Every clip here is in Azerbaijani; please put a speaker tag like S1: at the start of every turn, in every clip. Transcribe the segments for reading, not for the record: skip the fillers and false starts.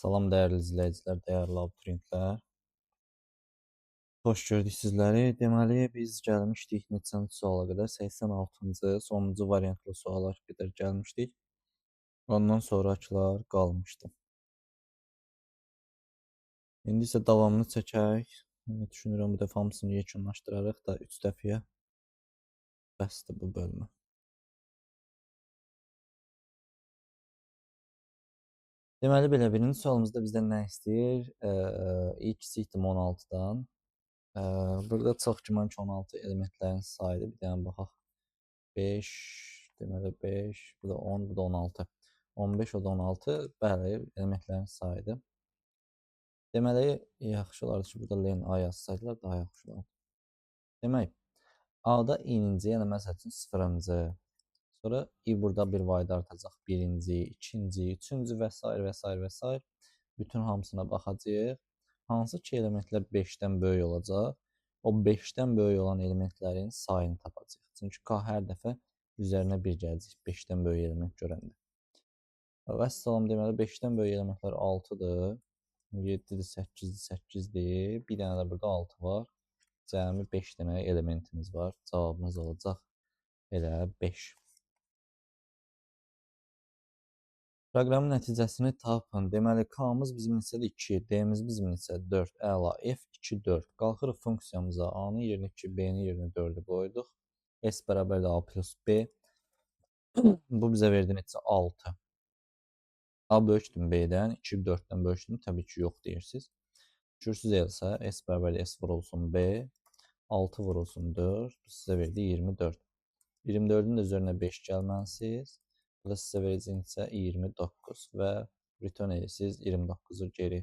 S1: Salam dəyərli izləyicilər, dəyərli abituriyentlər. Xoş gördük sizləri. Deməli, biz gəlmişdik neçənci suala qədər? 86-cı, sonuncu variantlı suala qədər gəlmişdik. Ondan sonrakılar qalmışdı. İndi isə davamını çəkək. Düşünürəm, bu dəfə hamısını yekunlaşdırarıq da 3 dəfəyə bəsdir bu bölümə. Deməli, belə birinci sualımızda bizdən nə istəyir? İ kiçikdir 16-dan. Burada çox güman ki, 16 elementlərin sayıdır. Bir dənə baxaq. 5, deməli 5, bu da 10, bu da 16. 15, o da 16. Bəli, elementlərin sayıdır. Deməli, yaxşı olardı ki, burada len A yazsaydılar, daha yaxşı olardı. Demək, A-da i-ninci, yəni məsəl üçün 0-cı. Sonra i burada bir vayda artacaq. Birinci, ikinci, üçüncü və s. və s. və s. Bütün hamısına baxacağıq. Hansı ki elementlər 5-dən böyük olacaq, o 5-dən böyük olan elementlərin sayını tapacaq. Çünki K hər dəfə üzərinə 1 gələcək 5-dən böyük element görəndə. Vəssalam, deməli 5-dən böyük elementlər 6-dır, 7-dir, 8-dir, 8-dir. Bir dənə də burada 6 var. Cəmi 5 dənə elementimiz var. Cavabımız olacaq elə 5. Proqramın nəticəsini tapın. Deməli, K-mız bizim neçədir? 2, D-miz bizim neçədir? 4. Əla, F 2, 4. Qalxırıq funksiyamıza. A-nın yerinə 2, B-nin yerinə 4-ü qoyduq. S bərabərdir A plus B. Bu bizə verdi neçə? 6. A böyükdür B-dən, 2 4-dən böyükdür. Təbii ki, yox deyirsiniz. Düşürsünüz else, S bərabərdir S vurulsun B. 6 vurulsun 4. Bu sizə verdi 24. 24-ün də üzərinə 5 gəlməlisiniz. Bu da sizə verəcək isə 29 və return edirsiniz, 29-u geri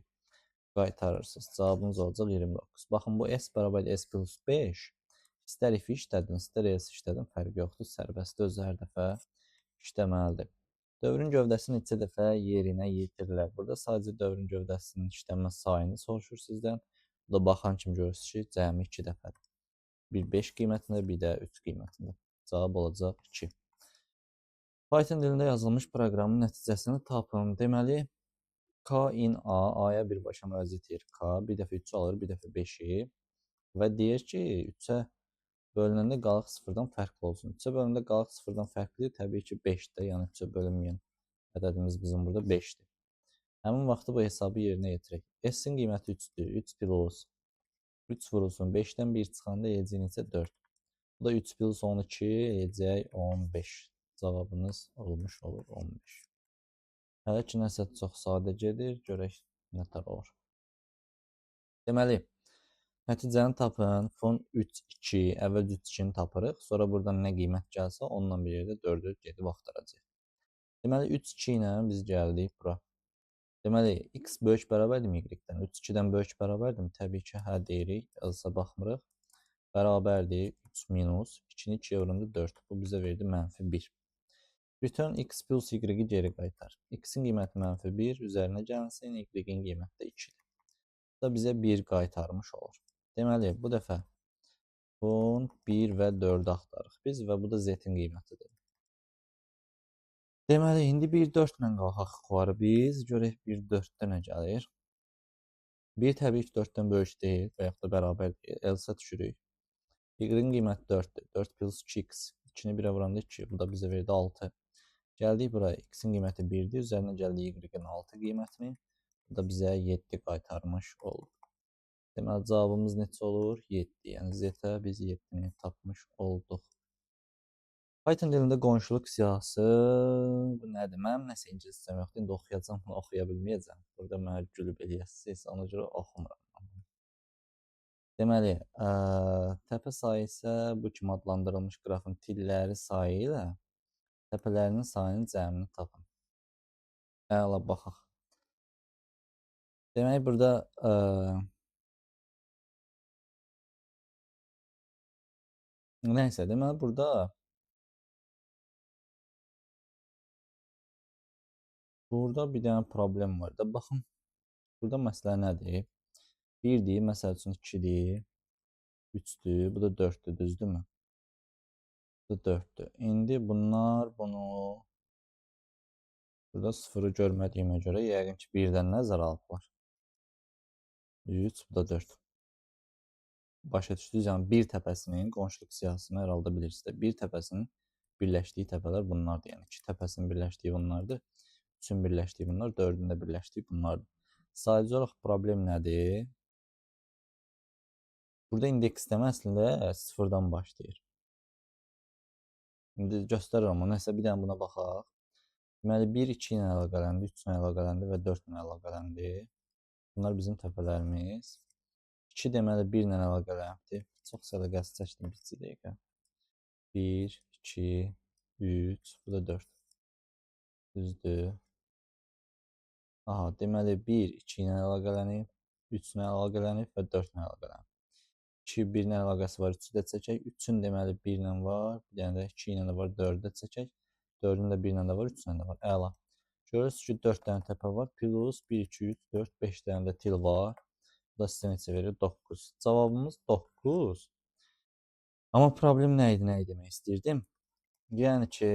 S1: qaytarırsınız. Cavabınız olacaq 29. Baxın, bu S bərabərdir S plus 5. İstər if işlədin, istər else işlədin, fərqi yoxdur. Sərbəst özü hər dəfə işləməlidir. Dövrün gövdəsi neçə dəfə yerinə yetirilər? Burada sadəcə dövrün gövdəsinin işlənmə sayını soruşur sizdən. Bu da baxan kimi görürsünüz ki, cəmi 2 dəfədir. Bir 5 qiymətində, bir də 3 qiymətində. Cavab olacaq 2. Python dilində yazılmış proqramın nəticəsini tapın. Deməli, K in A, A-ya birbaşa müraciət edir K, bir dəfə 3-ü alır, bir dəfə 5-i və deyir ki, 3-ə bölünəndə qalıq 0-dan fərqli olsun. 3-ə bölünəndə qalıq 0-dan fərqli, təbii ki, 5-dir, yəni 3-ə bölünməyən ədədimiz bizim burada 5-dir. Həmin vaxtı bu hesabı yerinə yetirək. S-in qiyməti 3-dür, 3 plus 3 vurulsun, 5-dən 1 çıxanda eləyəcək neçə? 4. Bu da 3 plus 12 eləyəcək 15. Cavabınız olmuş olur 15. Hələ ki, nəsə çox sadə gedir. Görək nətər olur. Deməli, nəticəni tapın. Fon 3, 2. Əvvəl 3, 2-ni tapırıq. Sonra buradan nə qiymət gəlsə, onunla bir yerdə 4-ü gedib axtaracaq. Deməli, 3, 2 ilə biz gəldik bura. Deməli, x böyük bərabərdirmi y-dən? 3, 2-dən böyük bərabərdirmi? Təbii ki, hə deyirik. Else baxmırıq. Bərabərdir 3 minus 2-ni 2-yə vuranda 4. Bu bizə verdi mənfi 1. Return x plus y-i geri qaytar. X-in qiyməti mənfi 1, üzərinə gəlsin, y-in qiyməti də 2-dir. Bu da bizə 1 qaytarmış olur. Deməli, bu dəfə fon 1 və 4-ü axtarırıq biz və bu da z-in qiymətidir. Deməli, indi 1, 4 ilə qalxaq yuxarı biz. Görək 1, 4-də nə gəlir? 1 təbii ki, 4-dən böyük deyil və yaxud da bərabər deyil. Else düşürük. Y-in qiyməti 4-dür. 4 plus 2x. 2-ni 1-ə vuranda 2. Bu da bizə verdi 6. Gəldik buraya, x-in qiyməti 1-dir, üzərinə gəldik y-in 6 qiymətini. Bu da bizə 7 qaytarmış oldu. Deməli, cavabımız neçə olur? 7. Yəni, z-ə biz 7-ni tapmış olduq. Python dilində qonşuluq siyahısı bu nədir? Mənim nəsə ingiliscəm yoxdur, indi oxuyacam, bunu oxuya bilməyəcəm. Burada mənə gülüb eləyəsiniz, ona görə oxumuram. Deməli, təpə sayı isə bu kimi adlandırılmış qrafın tilləri sayı ilə təpələrinin sayının cəmini tapın. Əla, baxaq. Demək, burada nəysə, deməli, burada bir dənə problem var da. Baxın, burada məsələ nədir? 1-dir, məsəl üçün 2-dir, 3-dür, bu da 4-dür, düzdürmü? Bu da 4-dür. İndi bunlar bunu Burada 0-ı görmədiyimə görə yəqin ki, 1-dən nəzərə alıblar. 3, bu da 4. Başa düşdünüz? Yəni, bir təpəsinin qonşuluq siyahısını hər halda bilirsiniz də. Bir təpəsinin birləşdiyi təpələr bunlardır. Yəni, 2 təpəsinin birləşdiyi bunlardır. 3-ün birləşdiyi bunlar, 4-ün də birləşdiyi bunlardır. Sadəcə olaraq problem nədir? Burada indeksləmə əslində 0-dan başlayır. İndi göstərirəm amma nəsə bir dənə buna baxaq. Deməli, 1, 2 ilə əlaqələndi, 3 ilə əlaqələndi və 4 ilə əlaqələndi. Bunlar bizim təpələrimiz. 2 deməli, 1 ilə əlaqələndi. Çox səliqəsiz çəkdim bir dəqiqə. 1, 2, 3, bu da 4. Düzdür. Aha, deməli, 1, 2 ilə əlaqələnib, 3 ilə əlaqələnib və 4 ilə əlaqələnib. 2, 1 ilə əlaqəsi var, 3-ü də çəkək. 3-ün deməli, 1 ilə var, bir dənə də 2 ilə də var, 4-ü də çəkək. 4-ün də 1 ilə də var, 3 ilə də var. Əla. Görürsünüz ki, 4 dənə təpə var. Plus 1, 2, 3, 4, 5 dənə də til var. Bu da sizə neçə verir? 9. Cavabımız 9. Amma problem nə idi, nə demək istəyirdim? Yəni ki,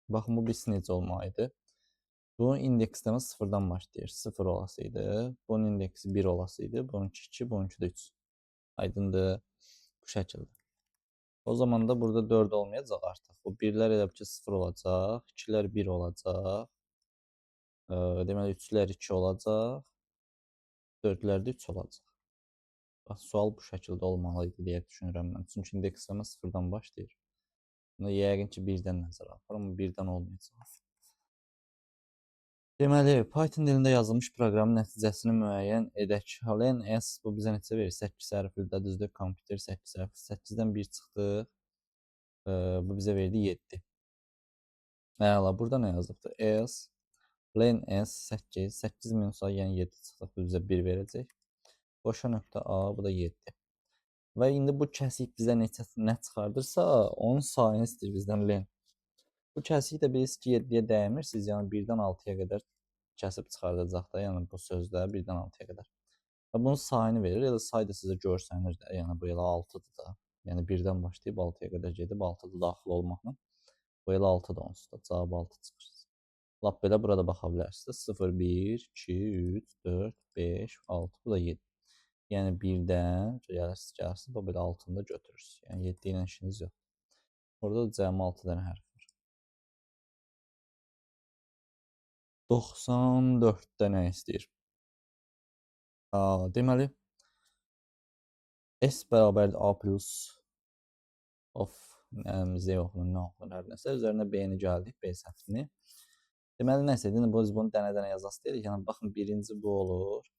S1: baxın, bu biz necə olmalıydı? Bunun indeksləmə 0-dan başlayır. 0 olasıydı. Bunun indeksi 1 olasıydı. Bununki 2, bununki də 3. Aydındır. Bu şəkildə. O zaman da burada 4 olmayacaq artıq. Bu 1-lər elə ki 0 olacaq, 2-lər 1 olacaq. Deməli 3-lər 2 olacaq, 4-lər də 3 olacaq. Bax, sual bu şəkildə olmalı idi deyə düşünürəm mən. Çünki indeksləmə 0-dan başlayır. Buna yəqin ki 1-dən nəzərə alır, amma 1-dən olmayacaq. Deməli, Python dilində yazılmış proqramın nəticəsini müəyyən edək. Len S bu bizə neçə verir? 8 hərfli də düzdür. Kompüter 8 hərfli. 8-dən 1 çıxdıq. Bu bizə verdi 7. Əla, burada nə yazılıbdır? S, len S 8, 8 minus A, yəni 7 çıxdıq. Bu bizə 1 verəcək. Boşa nöqtə A, bu da 7. Və indi bu kəsik bizə nə çıxardırsa, onun sayını istəyir bizdən len. Bu kəsik də bilirsiniz ki, 7-yə dəymirsiniz, yəni 1-dən 6-ya qədər kəsib çıxardacaq da, yəni bu sözdə 1-dən 6-ya qədər. Və bunun sayını verir, elə say da sizə görsənir də, yəni bu elə 6-dır da. Yəni 1-dən başlayıb 6-ya qədər gedib 6-da daxil olmaqla. Bu elə 6-dır onsuz da, cavab 6 çıxır. Lap belə burada baxa bilərsiniz. 0, 1, 2, 3, 4, 5, 6, bu da 7. Yəni 1-dən gəlirsiniz, bu belə 6-nı da götürürsünüz. Yəni 7 ilə işiniz yox. Orada da cəmi 6 dənə hərf var. 94-də nə istəyir? Deməli, S bərabərdir A plus of Z oxunur, nə oxunur, hər nəsə. Üzərinə B-ni gəldik, B sətrini. Deməli, nəsə, biz bunu dənə-dənə yazası deyirik. Yəni, baxın, birinci bu olur,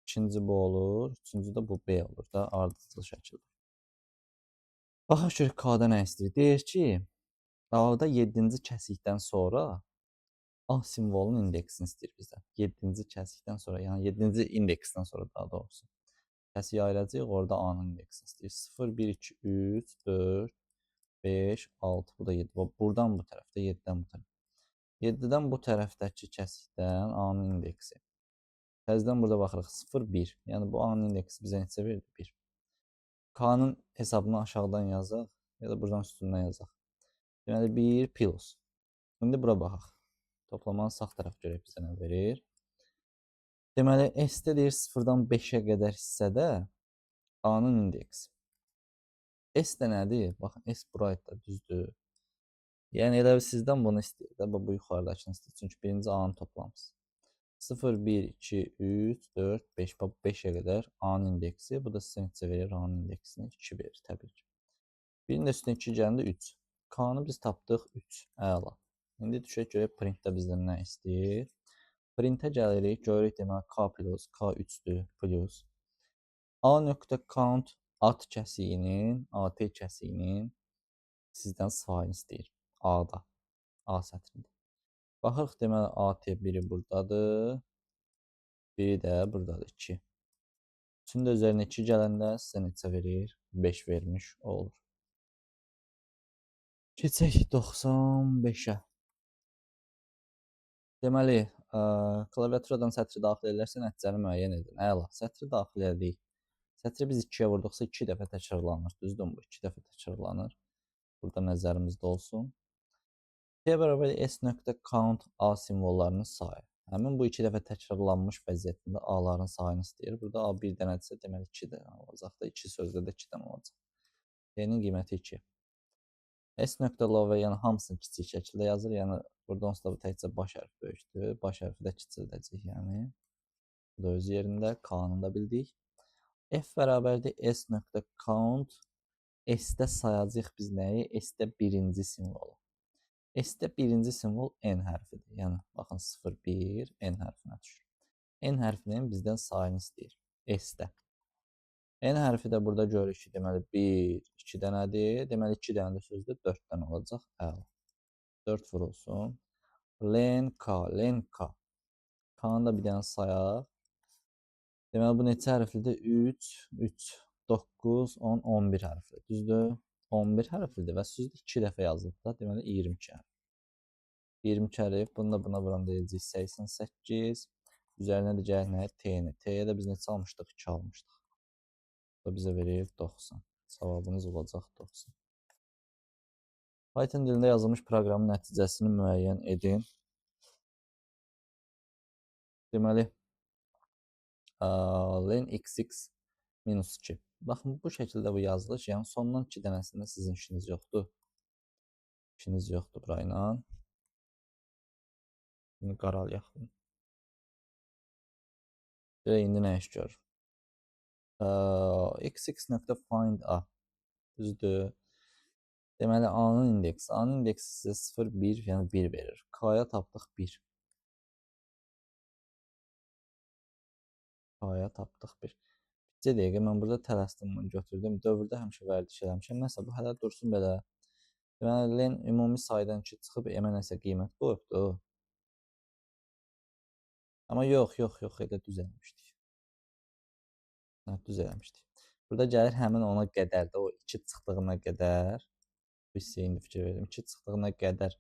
S1: ikinci bu olur, üçüncü də bu B olur da, ardıcıl şəkildə. Baxaq ki, K-da nə istəyir? Deyir ki, A-da 7-ci kəsikdən sonra A simvolunun indeksini istəyir bizdən. 7-ci kəsikdən sonra, yəni 7-ci indeksdən sonra daha doğrusu. Kəsiyi ayıracağıq, orada A-nın indeksini istəyir. 0, 1, 2, 3, 4, 5, 6, bu da 7. Buradan bu tərəfdə, 7-dən bu tərəfdə. 7-dən bu tərəfdəki kəsikdən A-nın indeksi. Təzədən burada baxırıq, 0, 1. Yəni bu A-nın indeksi bizə neçə verdi? 1. K-nın hesabını aşağıdan yazaq ya da buradan üstündən yazaq. Deməli, 1 plus. İndi bura baxaq. Toplamanın sağ tərəf görək bizə nə verir. Deməli, S-də deyir 0-dan 5-ə qədər hissədə A-nın indeksi. S də nədir? Baxın, S buraydı da, düzdür. Yəni, elə sizdən bunu istəyir də, bu yuxarıdakını istəyir. Çünki birinci A-nı toplamısınız. 0, 1, 2, 3, 4, 5. Bax, 5-ə qədər A-nın indeksi. Bu da sizə neçə verir? A-nın indeksini 2 verir, təbii ki. Birinin də üstünə 2 gələndə 3. K-nı biz tapdıq 3. Əla. İndi düşək görək printdə bizdən nə istəyir. Printə gəlirik, görürük deməli K plus, K 3-dür plus. A nöqtə count at kəsiyinin, AT kəsiyinin sizdən sayını istəyir. A-da, A sətrində. Baxırıq deməli AT biri buradadır, biri də buradadır, 2. Üçün də üzərinə 2 gələndə sizə neçə verir? 5 vermiş olur. Keçək 95-ə. Deməli, klaviaturadan sətri daxil edirlərsə, nəticəni müəyyən edin. Əla, sətri daxil edirik. Sətri biz 2-yə vurduqsa 2 dəfə təkrarlanır. Düzdürmü bu? 2 dəfə təkrarlanır. Burada nəzərimizdə olsun. T bərabər S.count A simvollarının sayı. Həmin bu 2 dəfə təkrarlanmış vəziyyətində A-ların sayını istəyir. Burada A 1 dənədirsə, deməli 2 dənə olacaq da. 2 sözdə də 2 dənə olacaq. T-nin qiyməti 2. S.love, yəni hamısını kiçik şəkildə yazır. Yəni burada onsuz da bu təkcə baş hərf böyükdür. Baş hərfi də kiçildəcək, yəni. Bu da öz yerində. K-nı da bildik. F bərabərdir S.count. S-də sayacağıq biz nəyi? S-də birinci simvolu. S-də birinci simvol N hərfidir. Yəni, baxın, 0, 1, N hərfinə düşür. N hərfinin bizdən sayını istəyir. S-də. N hərfi də burada görürük ki, deməli, 1, 2 dənədir. Deməli, 2 dənə də sözdə 4 dənə olacaq. Əla. 4 vurulsun. Len, K, len, K. K-nı da bir dənə sayaq. Deməli, bu neçə hərflidir? 3, 3, 9, 10, 11 hərfli. Düzdür? 11 hərflidir və sözdə 2 dəfə yazılıb da. Deməli, 22 hərf. 22 hərf. Bunu da buna vuran deyəcəyik 88. Üzərinə də gələk nəyə? T-ni. T-yə də biz neçə almışdıq? 2 almışdıq. Bu da bizə verir 90. Cavabınız olacaq 90. Python dilində yazılmış proqramın nəticəsini müəyyən edin. Deməli, len xx minus 2. Baxın, bu şəkildə bu yazılış, yəni sondan 2 dənəsində sizin işiniz yoxdur. İşiniz yoxdur burayla. Bunu qaralayaq. Görək, indi nə iş görür? xx.find a. Düzdür. Deməli, A-nın indeksi. A-nın indeksi sizə 0, 1, yəni 1 verir. K-ya tapdıq 1. K-ya tapdıq 1. Bircə dəqiqə, mən burada tələsdim, bunu götürdüm. Dövrdə həmişə vərdiş eləmişəm. Nəsə, bu hələ dursun belə. Deməli, len ümumi saydan 2 çıxıb M-ə nəsə qiymət qoyubdur. Amma yox, yox, yox, elə düz eləmişdik. Hə, düz eləmişdik. Burada gəlir həmin ona qədər də, o 2 çıxdığına qədər, bu hissəyə indi fikir verim, 2 çıxdığına qədər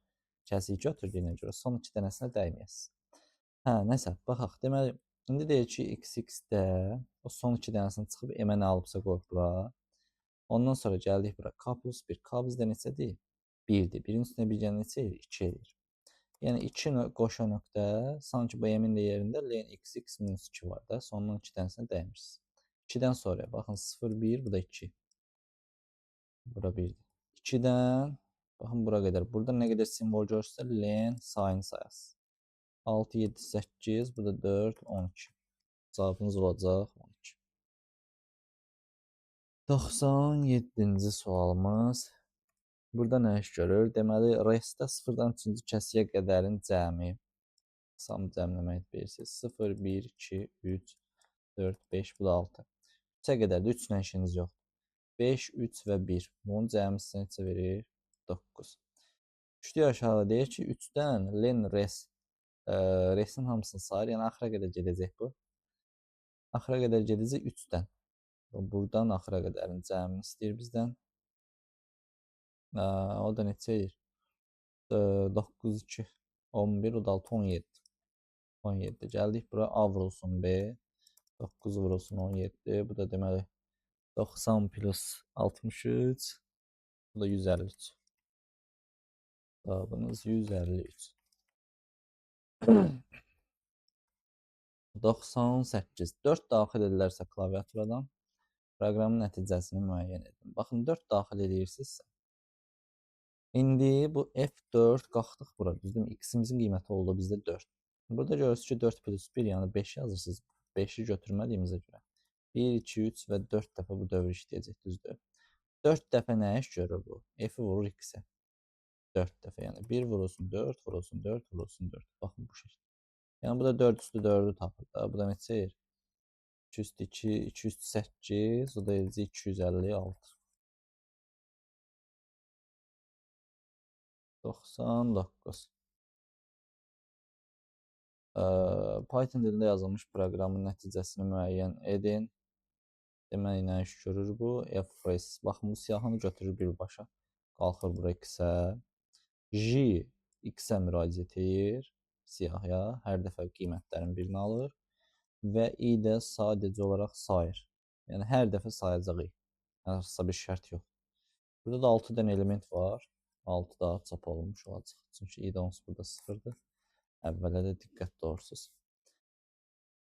S1: kəsik götürdüyünə görə son 2 dənəsinə dəyməyəsiniz. Hə, nəsə, baxaq. Deməli, indi deyir ki, XX-də o son 2 dənəsini çıxıb M-ə nə alıbsa qoyub bura. Ondan sonra gəldik bura. K plus 1. K bizdə neçədir? 1-dir. 1-in üstünə 1 gələn neçə edir? 2 edir. Yəni 2 qoşa nöqtə, sanki bu M-in də yerində len XX minus 2 var da. Sondan 2 dənəsinə dəymirsiniz. 2-dən sonra baxın 0, 1, bu da 2. Bura 1-dir. 2-dən, baxın bura qədər. Burada nə qədər simvol görürsə, len sayını sayasınız. 6, 7, 8, bu da 4, 12. Cavabınız olacaq 12. 97-ci sualımız. Burada nə iş görür? Deməli, restdə 0-dan 3-cü kəsiyə qədərin cəmi. Sam cəmləmək bilirsiniz. 0, 1, 2, 3, 4, 5, bu da 6. 3-ə qədər də 3 ilə işiniz yoxdur. 5, 3 və 1. Bunun cəmi sizə neçə verir? 9. Düşdük aşağı deyir ki, 3-dən len res, resin hamısını sayır. Yəni, axıra qədər gedəcək bu. Axıra qədər gedəcək 3-dən. Buradan axıra qədərin cəmini istəyir bizdən. O da neçə edir? 9, 2, 11, o da 6, 17. 17. Gəldik bura A vurulsun B. 9 vurulsun 17. Bu da deməli 90 plus 63. Bu da 153. Cavabınız 153. 98. 4 daxil edilərsə klaviaturadan proqramın nəticəsini müəyyən edin. Baxın, 4 daxil edirsinizsə, indi bu F4 qalxdıq bura. Düzdürmü? X-imizin qiyməti oldu bizdə 4. Burada görürsünüz ki, 4 plus 1, yəni 5 yazırsınız. 5-i götürmədiyimizə görə. 1, 2, 3 və 4 dəfə bu dövr işləyəcək, düzdür? 4 dəfə nə iş görür bu? F-i vurur X-ə. 4 dəfə, yəni 1 vurulsun 4, vurulsun 4, vurulsun 4. Baxın bu şəkildə. Yəni bu da 4 üstü 4-ü tapır da. Bu da neçə edir? 2 üstü 2, 2 üstü 8, o da eləcək 256. 99. Python dilində yazılmış proqramın nəticəsini müəyyən edin. Deməli, nə iş görür bu? F-res. Baxın, bu siyahını götürür birbaşa. Qalxır bura X-ə. J X-ə müraciət edir siyahıya. Hər dəfə qiymətlərin birini alır. Və I də sadəcə olaraq sayır. Yəni, hər dəfə sayacaq I. Hansısa bir şərt yox. Burada da 6 dənə element var. 6 daha çap olunmuş olacaq. Çünki i də onsuz burada 0-dır. Əvvələ də diqqətli olursunuz.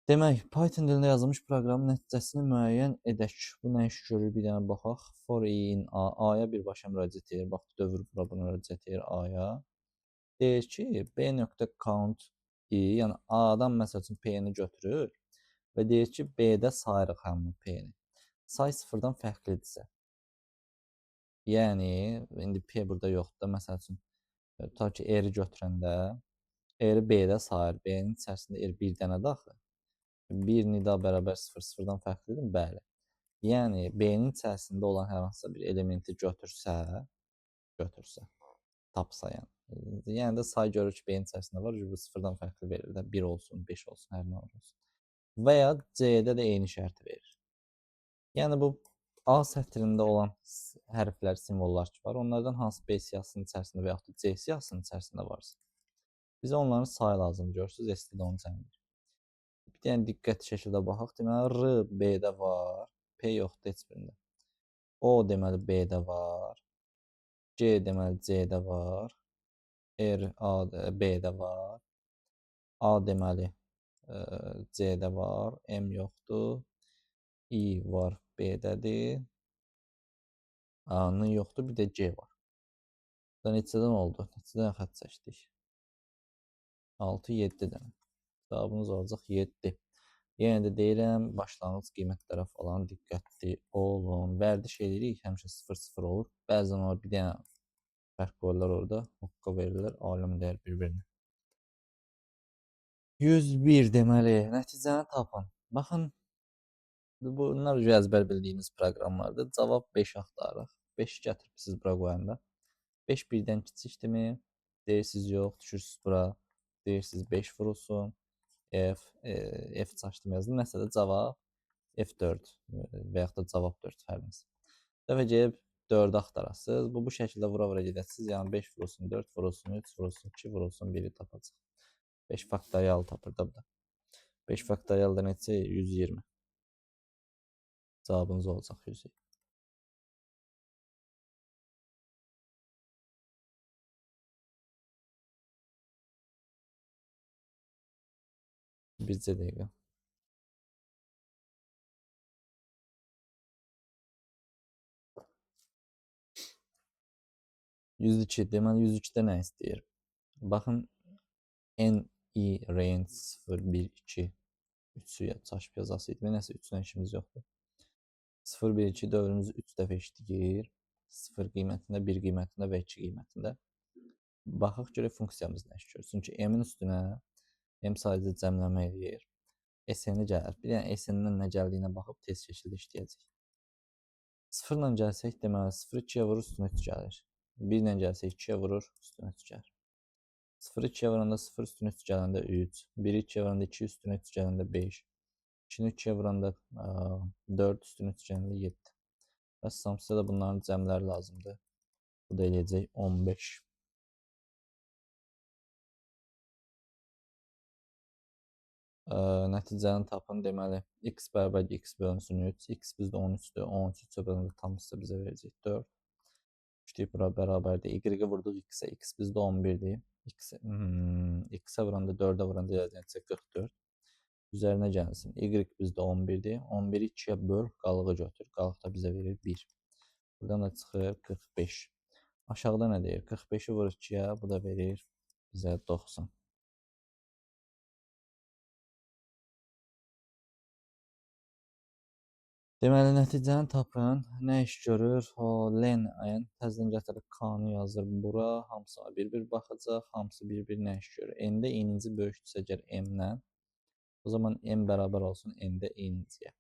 S1: Demək, Python dilində yazılmış proqramın nəticəsini müəyyən edək. Bu nə iş görür? Bir dənə baxaq. For i in A, A-ya birbaşa müraciət edir. Bax, dövr bura buna müraciət edir A-ya. Deyir ki, B nöqtə count i, yəni A-dan məsəl üçün P-ni götürür və deyir ki, B-də sayırıq həmin P-ni. Say sıfırdan fərqlidirsə. Yəni, indi P burada yoxdur da, məsəl üçün, tutaq ki, R-i götürəndə R-i B-də sayır. B-nin içərisində R bir dənədir axı. 1 nida bərabər 0, sıfırdan fərqlidir mi? Bəli. Yəni, B-nin içərisində olan hər hansısa bir elementi götürsə, tapsa yəni. Yəni də say görür ki, B-nin içərisində var, bu sıfırdan fərqli verir də, 1 olsun, 5 olsun, hər nə olsun. Və ya C-də də eyni şərti verir. Yəni, bu A sətrində olan hərflər, simvollar ki var, onlardan hansı B siyahısının içərisində və yaxud da C siyahısının içərisində varsa. Bizə onların sayı lazım, görürsünüz, S-də də onu cəmləyir. Bir dənə diqqət şəkildə baxaq. Deməli, R B-də var, P yoxdur heç birində. O deməli B-də var, C deməli C-də var, R A B-də var, A deməli C-də var, M yoxdur, I var B-dədir, A-nın yoxdur, bir də C var. Bu da neçədən oldu? Neçədən xətt çəkdik? 6, 7 dənə. Cavabımız olacaq 7. Yenə də deyirəm, başlanğıc qiymətlərə falan diqqətli olun. Vərdiş edirik, həmişə 0-0 olur. Bəzən o bir dənə fərq qoyurlar orada, haqqa verirlər, aləm deyər bir-birinə. 101 deməli, nəticəni tapın. Baxın, bunlar əzbər bildiyiniz proqramlardır. Cavab 5 axtarırıq. 5 gətiribsiniz bura qoyanda. 5 birdən kiçikdirmi? Deyirsiniz yox, düşürsünüz bura. Deyirsiniz 5 vurulsun. F, F çaşdım yazdım. Nəsə də cavab F4 və yaxud da cavab 4 fərqiniz. Dəfə gəlib 4-ü axtarasınız. Bu şəkildə vura-vura gedəsiniz. Yəni 5 vurulsun, 4 vurulsun, 3 vurulsun, 2 vurulsun, 1-i tapacaq. 5 faktorial tapır da bu da. 5 faktorial da neçə? 120. Cavabınız olacaq 120. Bircə dəqiqə. ...102. Deməli, 102-də nə istəyir? Baxın, N, I, range 0, 1, 2, 3-ü çaşıb yazası idi. Nəsə 3-lə işimiz yoxdur. 0, 1, 2 dövrümüzü 3 dəfə işləyir. 0 qiymətində, 1 qiymətində və 2 qiymətində. Baxaq görək funksiyamız nə iş görür. Çünki M-in üstünə M sadəcə cəmləmə eləyir. SN-i gəlir. Bir dənə SN-dən nə gəldiyinə baxıb tez şəkildə işləyəcək. 0 ilə gəlsək, deməli 0 2-yə vurur, üstünə 3 gəlir. 1 ilə gəlsək 2-yə vurur, üstünə 3 gəlir. 0 2-yə vuranda 0 üstünə 3 gələndə 3, 1 2-yə vuranda 2 üstünə 3 gələndə 5, 2-ni 2-yə vuranda 4 üstünə 3 gələndə 7. Rəssam, sizə də bunların cəmləri lazımdır. Bu da eləyəcək 15. Nəticəni tapın, deməli, x bərabər x bölünsün 3, x bizdə 13-dür, 13 3-ə bölündə tam hissə bizə verəcək 4. 3 deyib bura bərabərdir, y-ə vurduq x-ə, x bizdə 11-dir, x-ə vuranda 4-ə vuranda gələcək 44, üzərinə gəlsin, y bizdə 11-dir, 11-i 2-yə böl, qalığı götür, qalıq da bizə verir 1. Buradan da çıxır 45. Aşağıda nə deyir? 45-i vur 2-yə, bu da verir bizə 90. Deməli, nəticəni tapın. Nə iş görür? O, len n təzədən gətirib K-nı yazır bura. Hamısına bir-bir baxacaq. Hamısı bir-bir nə iş görür? N-də n-inci böyükdürsə əgər M-dən, o zaman M bərabər olsun N-də n-inciyə.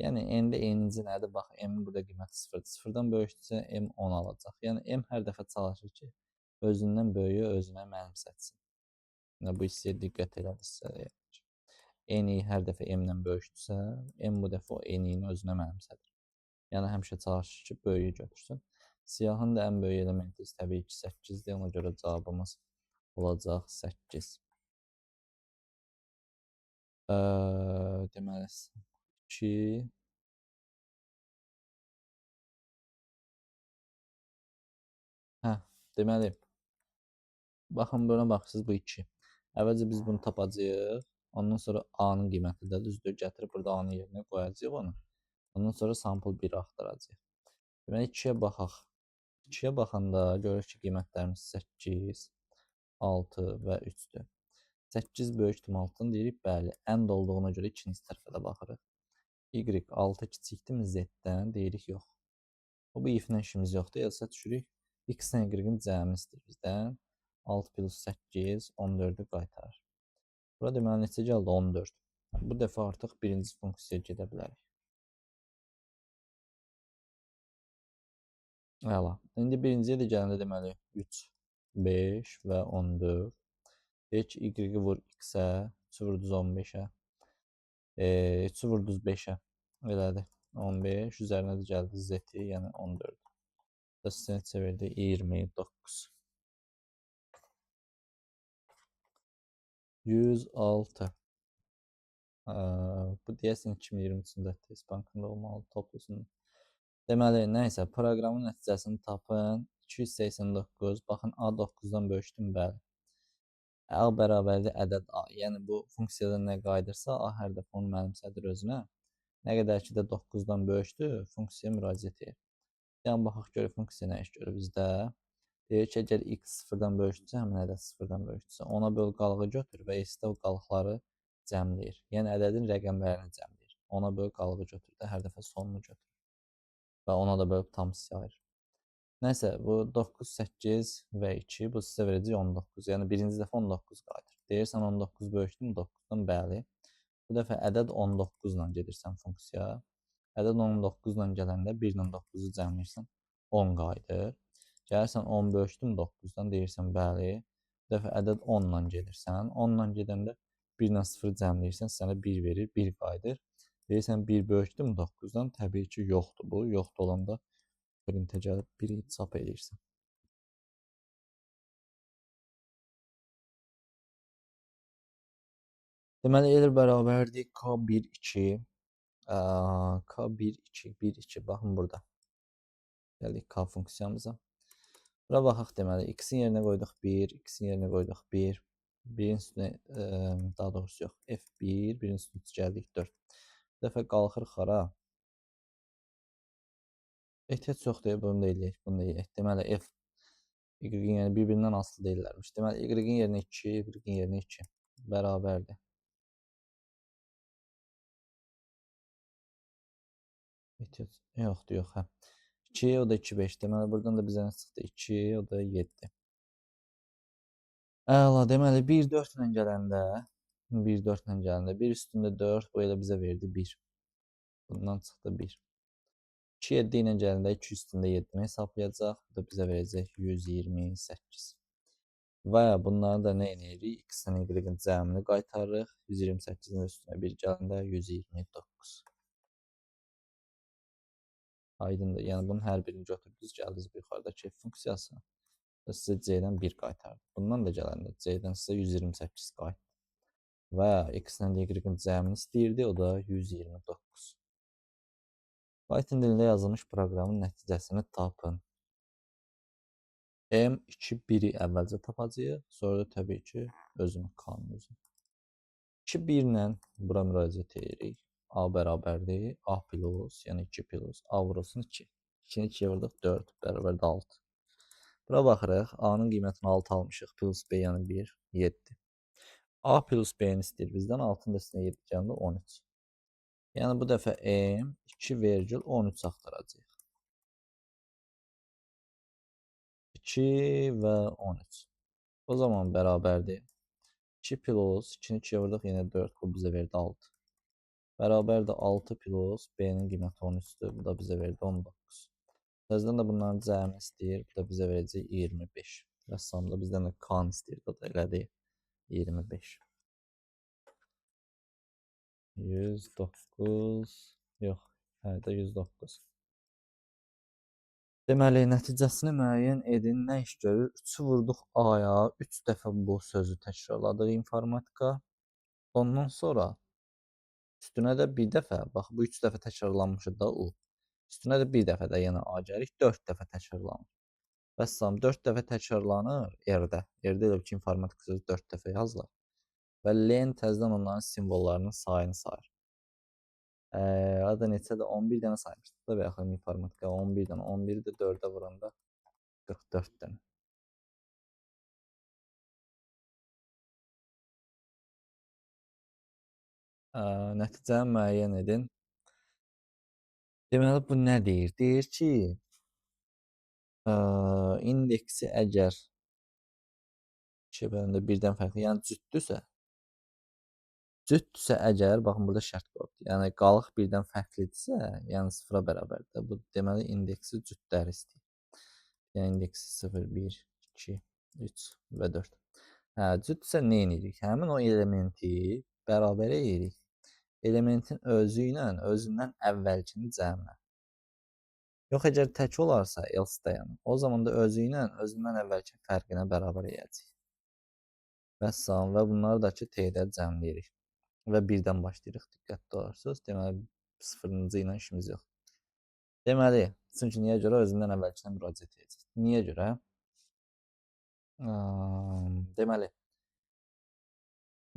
S1: Yəni, N-də n-inci nədir? Bax, M-in burada qiyməti 0-dır. 0-dan böyükdürsə M 10 alacaq. Yəni, M hər dəfə çalışır ki, özündən böyüyü özünə mənimsətsin. Yəni, bu hissəyə diqqət elədinizsə, yəni. N-i hər dəfə M-dən böyükdürsə, M bu dəfə o N-ini özünə mənimsədir. Yəni, həmişə çalışır ki, böyüyü götürsün. Siyahın da ən böyük elementi təbii ki, 8-dir. Ona görə cavabımız olacaq 8. Deməli, 2. Hə, Deməli, baxın, buna baxırsınız, bu 2. Əvvəlcə biz bunu tapacağıq. Ondan sonra A-nın qiyməti də düzdür. Gətirib burada A-nın yerinə qoyacağıq onu. Ondan sonra sample 1-i axtaracağıq. Deməli, 2-yə baxaq. 2-yə baxanda görürük ki, qiymətlərimiz 8, 6 və 3-dür. 8 böyükdür 6-nı deyirik, bəli. N olduğuna görə ikinci tərəfə də baxırıq. Y 6 kiçikdirmi Z-dən deyirik, yox. Bu if-lə işimiz yoxdur. Else düşürük. X-lə Y-in cəmini istəyir bizdən. 6 plus 8, 14-ü qaytarır. Bura deməli neçə gəldi? 14. Bu dəfə artıq birinci funksiyaya gedə bilərik. Əla. İndi birinciyə də gələndə deməli 3, 5 və 14. Deyək ki, Y-i vur X-ə, 3 vurduz 15-ə, 3 vurduz 5-ə. Elədir. 15, üzərinə də gəldi Z-i, yəni 14. Sizə neçə verdi? 29. 106. Bu deyəsən 2023-cü test bankında olmalı, toplusunda. Deməli, nəysə, proqramın nəticəsini tapın. 289. Baxın, A 9-dan böyükdür, bəli. A bərabərdir ədəd A. Yəni, bu funksiyadan nə qayıdırsa, A hər dəfə onu mənimsədir özünə. Nə qədər ki də 9-dan böyükdür, funksiyaya müraciət edir. Yəni, baxaq görək, funksiya nə iş görür bizdə. Deyir ki, əgər x 0-dan böyükdürsə, həmin ədəd 0-dan böyükdürsə, ona böl qalığı götür və s-də o qalıqları cəmləyir. Yəni, ədədin rəqəmlərini cəmləyir. Ona böl qalığı götür də, hər dəfə sonunu götür. Və ona da bölüb tam hissə ayırır. Nəysə, bu 9, 8 və 2, bu sizə verəcək 19. Yəni, birinci dəfə 19 qayıdır. Deyirsən, 19 böyükdürmü? 9-dan bəli. Bu dəfə ədəd 19 ilə gedirsən funksiya. Ədəd 19 ilə gələndə 1 ilə 9-u cəmləyirsən, 10 qayıdır. Gəlirsən 10 böyükdürmü 9-dan, deyirsən bəli. Bu dəfə ədəd 10 ilə gedirsən. 10 ilə gedəndə 1 ilə 0 cəmləyirsən, sənə 1 verir, 1 qayıdır. Deyirsən 1 böyükdürmü 9-dan? Təbii ki, yoxdur bu. Yoxdur olanda printə gəlib 1-i çap eləyirsən. Deməli, L bərabərdir K1, 2. K1, 2, 1, 2. Baxın burada. Gəldik K funksiyamıza. Bura baxaq deməli, x-in yerinə qoyduq 1, x-in yerinə qoyduq 1. 1-in üstünə, daha doğrusu yox, F1, 1-in üstünə gəldik 4. Bu dəfə qalxırıq hara? Ehtiyac yoxdur, bunu da eləyək, bunu da eləyək. Deməli, F, Y-in yəni bir-birindən asılı deyillərmiş. Deməli, Y-in yerinə 2, Y-in yerinə 2 bərabərdir. Ehtiyac yoxdur, yox, hə. 2, o da 2, 5. Deməli, buradan da bizə nə çıxdı? 2, o da 7. Əla, deməli, 1, 4 ilə gələndə, 1, 4 ilə gələndə, 1 üstündə 4, bu elə bizə verdi 1. Bundan çıxdı 1. 2, 7 ilə gələndə 2 üstündə 7-ni hesablayacaq. Bu da bizə verəcək 128. Və bunları da nə edirik? X-lə Y-in cəmini qaytarırıq. 128-in üstünə 1 gələndə 129. Aydındır. Yəni, bunun hər birini götürdünüz, gəldiniz bu yuxarıdakı F funksiyası. Sizə C-dən 1 qaytardı. Bundan da gələndə C-dən sizə 128 qayıtdı. Və X-lə Y-in cəmini istəyirdi, o da 129. Python dilində yazılmış proqramın nəticəsini tapın. M2, 1-i əvvəlcə tapacağıq, sonra da təbii ki, özünü, K-nın özünü. 2, 1 ilə bura müraciət edirik. A bərabərdir, A plus, yəni 2 plus, A vurulsun 2. 2-ni 2-yə vurduq, 4, bərabərdir 6. Bura baxırıq, A-nın qiymətini 6 almışıq, plus B, yəni 1, 7. A plus B-ni istəyir bizdən, 6-nın da üstünə 7 gələndə 13. Yəni, bu dəfə M 2,13 axtaracaq. 2 və 13. O zaman bərabərdir. 2 plus, 2-ni 2-yə vurduq, yenə 4, bu bizə verdi 6. Bərabərdir 6 plus, B-nin qiyməti 13-dür, bu da bizə verdi 19. Təzədən də bunların cəmini istəyir, bu da bizə verəcək 25. Rəssam da bizdən də K-nı istəyir, o da elədir 25. 109, yox, hə də 109. Deməli, nəticəsini müəyyən edin, nə iş görür? 3-ü vurduq A-ya, 3 dəfə bu sözü təkrarladıq informatika. Ondan sonra üstünə də bir dəfə, bax bu 3 dəfə təkrarlanmışdı da U. Üstünə də bir dəfə də yenə A gəlir, 4 dəfə təkrarlanır. Vəssalam, 4 dəfə təkrarlanır R-də. R-də elə ki, informatika sözü 4 dəfə yazılır. Və len təzədən onların simvollarının sayını sayır. O da neçədir? 11 dənə saymışdıq da və yaxud informatika 11 dənə. 11-i də 4-ə vuranda 44 dənə. Nəticəni müəyyən edin. Deməli, bu nə deyir? Deyir ki, indeksi əgər 2 bölündə 1-dən fərqli, yəni cütdürsə, cütdürsə əgər, baxın, burada şərt qoyubdur. Yəni, qalıq 1-dən fərqlidirsə, yəni 0-a bərabərdir. Bu, deməli, indeksi cütləri istəyir. Yəni, indeksi 0, 1, 2, 3 və 4. Hə, cütdürsə nə edirik? Həmin o elementi bərabər edirik. Elementin özü ilə özündən əvvəlkini cəminə. Yox, əgər tək olarsa, else-də yəni, o zaman da özü ilə özündən əvvəlki fərqinə bərabər edəcəyik. Vəssalam, və bunları da ki, T-də cəmləyirik. Və 1-dən başlayırıq, diqqətli olarsınız. Deməli, 0-cı ilə işimiz yox. Deməli, çünki niyə görə özündən əvvəlkinə müraciət edəcəyik? Niyə görə? Deməli,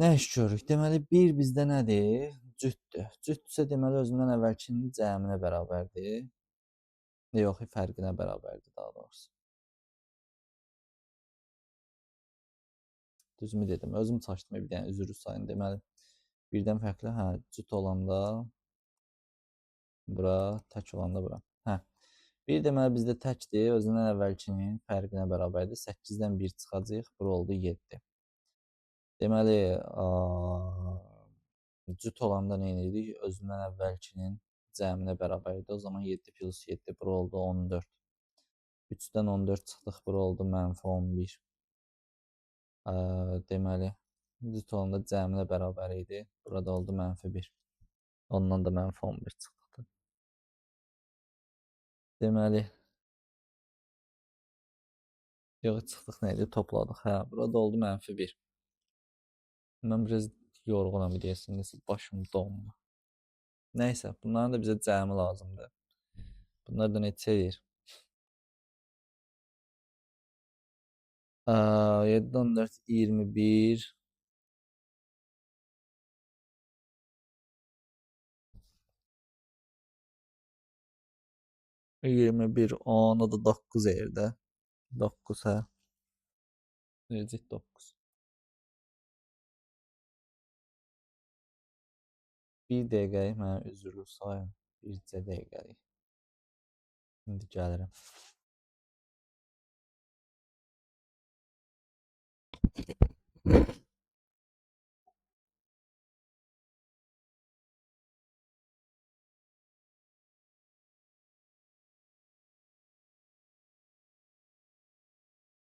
S1: nə iş görürük? Deməli, 1 bizdə nədir? Cütdür. Cütdürsə, deməli, özündən əvvəlkinin cəminə bərabərdir. Yox, fərqinə bərabərdir, daha doğrusu. Düzmü dedim? Özüm çaşdım, bir dənə üzrü sayın. Deməli, birdən fərqli, hə, cüt olanda bura, tək olanda bura. Hə, bir deməli, bizdə təkdir, özündən əvvəlkinin fərqinə bərabərdir. 8-dən 1 çıxacaq, bura oldu 7. Deməli, cüt olanda nə edirik? Özündən əvvəlkinin cəminə bərabərdir. O zaman 7 plus 7, bura oldu 14. 3-dən 14 çıxdıq, bura oldu mənfi 11. Deməli, cüt olanda cəminə bərabər idi. Burada oldu mənfi 1. Ondan da mənfi 11 çıxdı. Deməli, yox, çıxdıq nə idi? Topladıq. Hə, burada oldu mənfi 1. Mən biraz yorğunam deyəsən, nəsə başım donma. Nəysə, bunların da bizə cəmi lazımdır. Bunlar da neçə eləyir? 7, 14, 21. 21, 10, o da 9 eləyir də. 9, hə. Necə 9? Bir dəqiqəlik mənə üzrlü sayın. Bircə dəqiqəlik. İndi gəlirəm.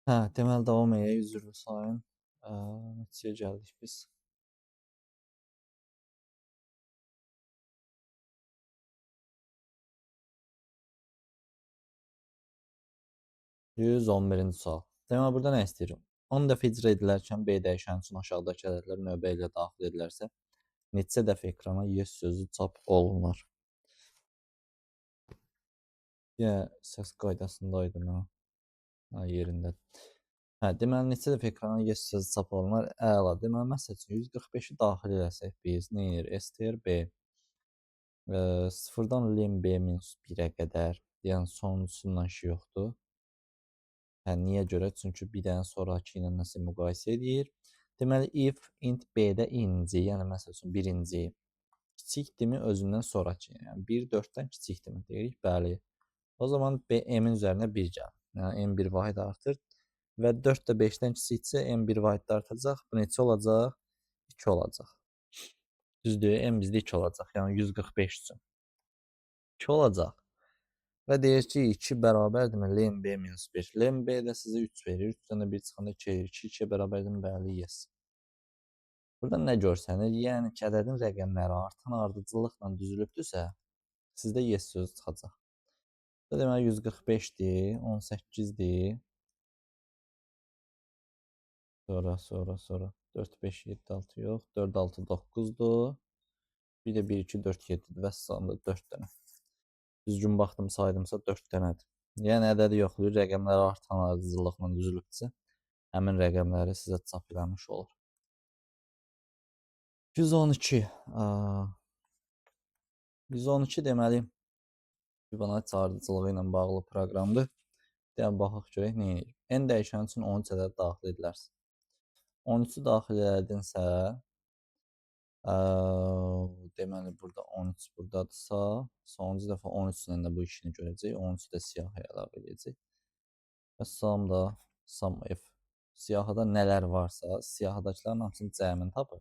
S1: Hə, deməli, davam edək, üzrlü sayın. Neçəyə gəldik biz? 111-ci sual. Deməli, burada nə istəyirəm? 10 dəfə icra edilərkən B dəyişəni üçün aşağıdakı ədədlər növbə ilə daxil edilərsə, neçə dəfə ekrana yes sözü çap olunar? Yenə səs qaydasındaydım, hə. Hə, yerində. Hə, deməli, neçə dəfə ekrana yes sözü çap olunar? Əla. Deməli, məsəl üçün, 145-i daxil eləsək biz, nə edir? STR B. 0-dan len B minus 1-ə qədər, yəni sonuncusundan işi yoxdur. Hə, niyə görə? Çünki bir dənə sonrakı ilə nəsə müqayisə edir. Deməli, if int B-də inci, yəni məsəl üçün birinci kiçikdirmi özündən sonrakı, yəni 1 4-dən kiçikdirmi? Deyirik, bəli. O zaman B, M-in üzərinə 1 gəlir. Yəni M 1 vahid artır və 4 də 5-dən kiçikdirsə M 1 vahid də artacaq. Bu neçə olacaq? 2 olacaq. Düzdür, M bizdə 2 olacaq, yəni 145 üçün. 2 olacaq. Və deyir ki, 2 bərabərdirmi? Len B minus 1. Len B də sizə 3 verir. 3-dən də 1 çıxanda 2 edir. 2 2-yə bərabərdirmi? Bəli, yes. Buradan nə görsənir? Yəni ki, ədədin rəqəmləri artan ardıcıllıqla düzülübdürsə, sizdə yes sözü çıxacaq. Bu deməli 145-dir, 18-dir. Sonra 4, 5, 7, 6 yox. 4, 6, 9-dur. Bir də 1, 2, 4, 7-dir. Vəssalam da 4 dənə. Düzgün baxdım, saydımsa 4 dənədir. Yəni, ədədi yoxlayır, rəqəmləri artan ardıcıllıqla düzülübdürsə, həmin rəqəmləri sizə çap eləmiş olur. 112. 112 deməli, Fibonacci ardıcıllığı ilə bağlı proqramdır. Deyək, baxaq görək nə edir. N dəyişən üçün 13 ədəd daxil edilərsə. 13-ü daxil elədinsə, deməli, burada 13 buradadırsa, sonuncu dəfə 13 ilə də bu işini görəcək. 13-ü də siyahıya əlavə edəcək. Və sum da, sum f. Siyahıda nələr varsa, siyahıdakıların hamısının cəmini tapır.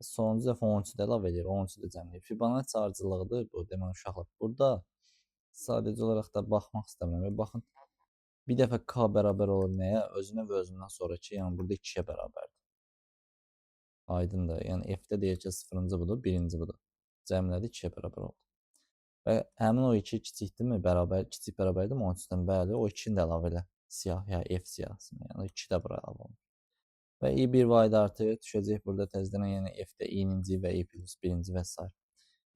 S1: Sonuncu dəfə 13-ü də əlavə edir, 13-ü də cəmləyir. Fibonacci ardıcıllığıdır bu, deməli, uşaqlar. Burada sadəcə olaraq da baxmaq istəmirəm. Baxın, bir dəfə K bərabər olur nəyə? Özünə və özündən sonraki, yəni burada 2-yə bərabərdir. Aydındır. Yəni F-də deyək ki, 0-cı budur, 1-ci budur. Cəmlədi, 2-yə bərabər oldu. Və həmin o 2 kiçikdirmi? Bərabər, kiçik bərabərdirmi? 13-dən bəli, o 2-ni də əlavə elə siyahıya, F siyahısına. Yəni 2 də bura əlavə olunur. Və i bir vahid artır, düşəcək burada təzədən, yəni F-də i-ninci və i plus 1-ci və s.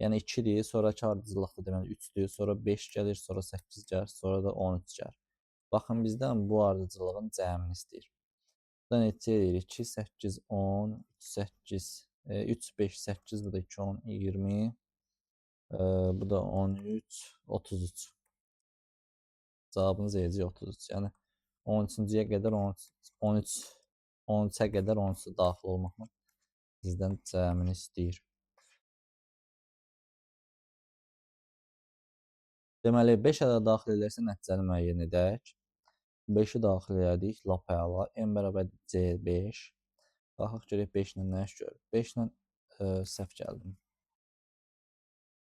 S1: Yəni 2-dir, sonraki ardıcıllıqda deməli 3-dür, sonra 5 gəlir, sonra 8 gəlir, sonra da 13 gəlir. Baxın, bizdən bu ardıcıllığın cəmini istəyir. Burada neçə eləyir? 2, 8, 10, 3, 8, 3, 5, 8, bu da 2, 10, 20, bu da 13, 33. Cavabınız eləyəcək 33. Yəni 13-cüyə qədər 13, 13-ə qədər 13-ü daxil olmaqla sizdən cəmini istəyir. Deməli, 5 ədəd daxil edərsə nəticəni müəyyən edək. 5-i daxil elədik, lap əla. M bərabərdir C5. Baxaq görək 5 ilə nə iş görür? 5 ilə səhv gəldim.